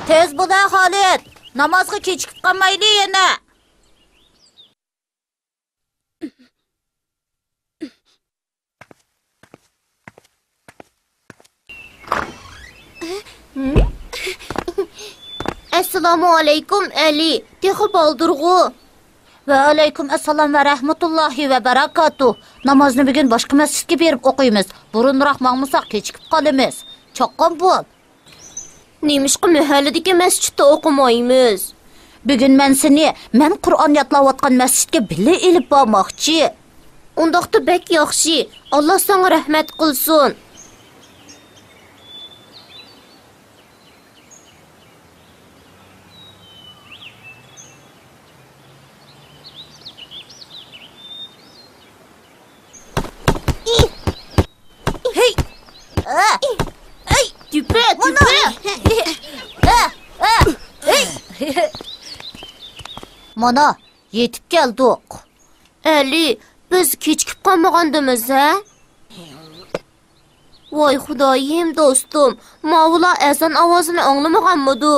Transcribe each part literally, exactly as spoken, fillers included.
تېز بول ھە، خالىد! نامازغا كېچىكىپ قالمايلى يەنە! ئەسسالامۇ ئەلەيكۇم، ئەلى. تېخى بالدۇرغۇ. ۋەئەلەيكۇم ئەسسالام ۋە رەھمەتۇللاھى ۋە بەرەكاتۇھ. نامازنى بۈگۈن باشقا مەسچىتكە بېرىپ ئوقۇيمىز. بۇرۇنراق ماڭمىساق كېچىكىپ قالىمىز. چاققان بول. نېمىشقا مەھەللىدىكى مەسچىتتە ئوقۇمايمىز؟ بۈگۈن مەن سېنى مەن قۇرئان يادلاۋاتقان مەسچىتكە بىللە ئېلىپ بارماقچى. ئۇنداقتا بەك ياخشى. ئاللا ساڭا رەھمەت قىلسۇن. ھەي! ئەي! تۈپە، تۈپە! مانا، يېتىپ كەلدۇق. ئەلى، بىز كېچىكىپ قالمىغاندىمىز، ھە؟ ۋاي خۇدايىم، دوستۇم، ماۋۇلار ئەزان ئاۋازىنى ئاڭلىمىغانمىدۇ؟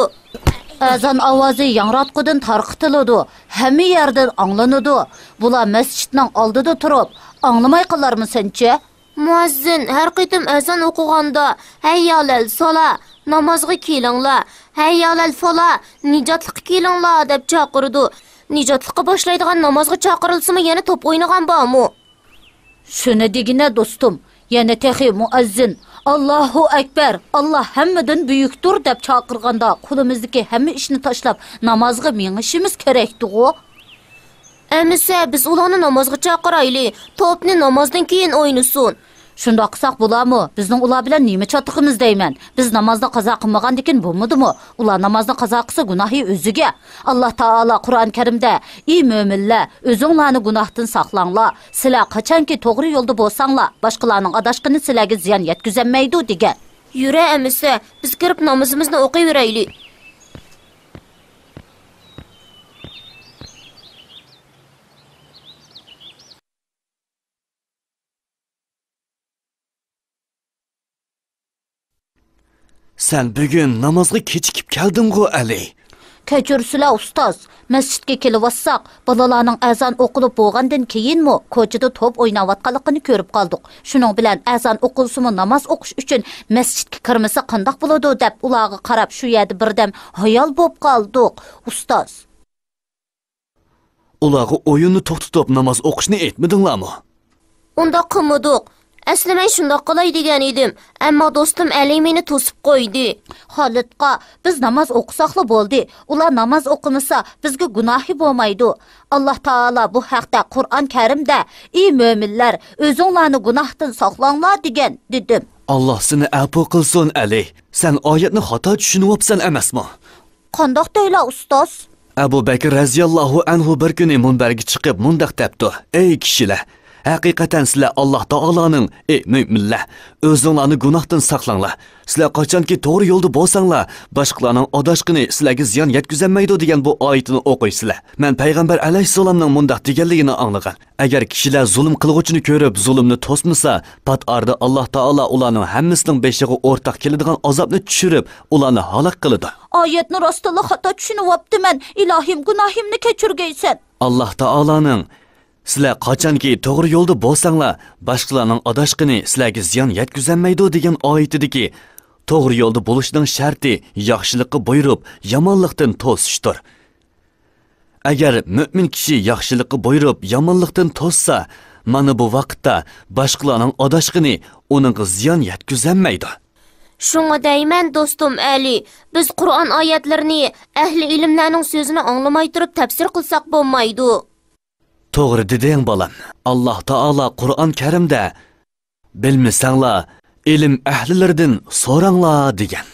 ئەزان ئاۋازى ياڭراتقۇدىن تارقىتىلىدۇ، ھەممە يەردىن ئاڭلىنىدۇ. بۇلار مەسچىتنىڭ ئالدىدا تۇرۇپ، ئاڭلىماي قالارمۇ سەنچە؟ مۇئەززىن ھەر قېتىم ئەزان ئوقۇغاندا، «ھەييالەل سالا، نامازغا كېلىڭلار، ھەييالەل فالا، نىجاتلىققا كېلىڭلار» دەپ چاقىرىدۇ. نىجاتلىققا باشلايدىغان نامازغا چاقىرىلسىمۇ يەنە توپ ئوينىغان بارمۇ؟ شۇنى دېگىنە، دوستۇم، يەنە تېخى مۇئەززىن، «ئاللاھۇ ئەكبەر، ئاللا ھەممىدىن بۈيۈكتۇر» دەپ چاقىرغاندا، قولىمىزدىكى ھەممە ئىشنى تاشلاپ، نامازغا مېڭىشىمىز كېرەكتىغۇ؟ ئەمىسە، بىز ئۇلارنى نامازغا چاقىرايلى، توپنى نامازدىن كېيىن ئوينىسۇن. شۇنداق قىلساق بولارمۇ؟ بىزنىڭ ئۇلار بىلەن نېمە چاتىقىمىز دەيمەن؟ بىز نامازنى قازا قىلمىغاندىكىن بولمىدىمۇ؟ ئۇلار نامازنى قازا قىلسا، گۇناھى ئۆزىگە. ئاللا تائالا قۇرئان كەرىمدە، «ئى مۆمىنلەر، ئۆزۈڭلارنى گۇناھتىن ساقلاڭلار. سىلەر قاچانكى توغرا يولدا بولساڭلار، باشقىلارنىڭ ئاداشقىنى سىلەرگە زىيان يەتكۈزەلمەيدۇ» دېگەن. يۈرە ئەمىسە، بىز كىرىپ نامىزىمىزنى ئوقۇۋېرەيلى. سەن بۈگۈن نامازغا كېچىكىپ كەلدىڭغۇ، ئەلى؟ كەچۈرسىلە، ئۇستاز. مەسچىتكە كېلىۋاتساق، بالىلارنىڭ ئەزان ئوقۇلۇپ بولغاندىن كېيىنمۇ كوچىدا توپ ئويناۋاتقانلىقىنى كۆرۈپ قالدۇق. شۇنىڭ بىلەن ئەزان ئوقۇلسىمۇ ناماز ئوقۇش ئۈچۈن مەسچىتكە كىرمىسە قانداق بولىدۇ دەپ ئۇلارغا قاراپ شۇ يەردە بىردەم ھايال بوپ قالدۇق، ئۇستاز. ئۇلارغا ئويۇننى توختىتىپ ناماز ئوقۇشنى ئېيتمىدىڭلارمۇ؟ ئۇنداق قىلمىدۇق. ئەسلى مەن شۇنداق قىلاي دېگەن ئىدىم، ئەمما دوستۇم ئەلى مېنى توسۇپ قويدى. خالىدقا، بىز ناماز ئوقۇساقلا بولدى، ئۇلار ناماز ئوقۇمىسا بىزگە گۇناھى بولمايدۇ. ئاللا تائالا بۇ ھەقتە قۇرئان كەرىمدە، «ئى مۆمىنلەر، ئۆزۈڭلارنى گۇناھتىن ساقلاڭلار» دېگەن، دېدىم. ئاللا سېنى ئەپۇ قىلسۇن، ئەلى. سەن ئايەتنى خاتا چۈشىنىۋاپسەن ئەمەسمۇ؟ قانداق دەيلا، ئۇستاز؟ ئەبۇ بەكىر رەزىياللاھۇ ئەنھۇ بىر كۈنى مۇنبەرگە چىقىپ مۇنداق دەپتۇ: «ئەي كىشىلەر! ھەقىقەتەن سىلەر ئاللا تائالانىڭ، ئەي مۆمىنلەر، ئۆزۈڭلارنى گۇناھتىن ساقلاڭلار. سىلەر قاچانكى توغرا يولدا بولساڭلار، باشقىلارنىڭ ئاداشقىنى سىلەرگە زىيان يەتكۈزەلمەيدۇ» دېگەن بۇ ئايىتىنى ئوقۇيسىلەر. مەن پەيغەمبەر ئەلەيھىسسالامنىڭ مۇنداق دېگەنلىكىنى ئاڭلىغان. ئەگەر كىشىلەر زۇلۇم قىلغۇچىنى كۆرۈپ، زۇلۇمنى توسمىسا، پات ئارىدا ئاللا تائالا ئۇلارنىڭ ھەممىسىنىڭ بېشىغا ئورتاق كېلىدىغان ئازابنى چۈشۈرۈپ، ئۇلارنى ھالاك قىلىدۇ. ئايەتنى راستتىنلا خاتا چۈشىنىۋاپتىمەن. ئىلاھىم، گۇناھىمنى كەچۈرگەيسەن. ئاللا تائالانىڭ، «سىلەر قاچانكى توغرا يولدا بولساڭلار، باشقىلارنىڭ ئاداشقىنى سىلەرگە زىيان يەتكۈزەلمەيدۇ» دېگەن ئايىتىدىكى توغرا يولدا بولۇشنىڭ شەرتى ياخشىلىققا بۇيرۇپ، يامانلىقتىن توسۇشتۇر. ئەگەر مۆمىن كىشى ياخشىلىققا بۇيرۇپ، يامانلىقتىن توسسا، مانا بۇ ۋاقىتتا باشقىلارنىڭ ئاداشقىنى ئۇنىڭغا زىيان يەتكۈزەلمەيدۇ. شۇڭا دەيمەن، دوستۇم ئەلى، بىز قۇرئان ئايەتلىرىنى ئەھلى ئىلىملەرنىڭ سۆزىنى ئاڭلىماي تۇرۇپ تەپسىر قىلساق بولمايدۇ. توغرا دېدىڭ، بالام. ئاللا تائالا قۇرئان كەرىمدە، «بىلمىسەڭلار، ئىلىم ئەھلىلىرىدىن سوراڭلار» دېگەن.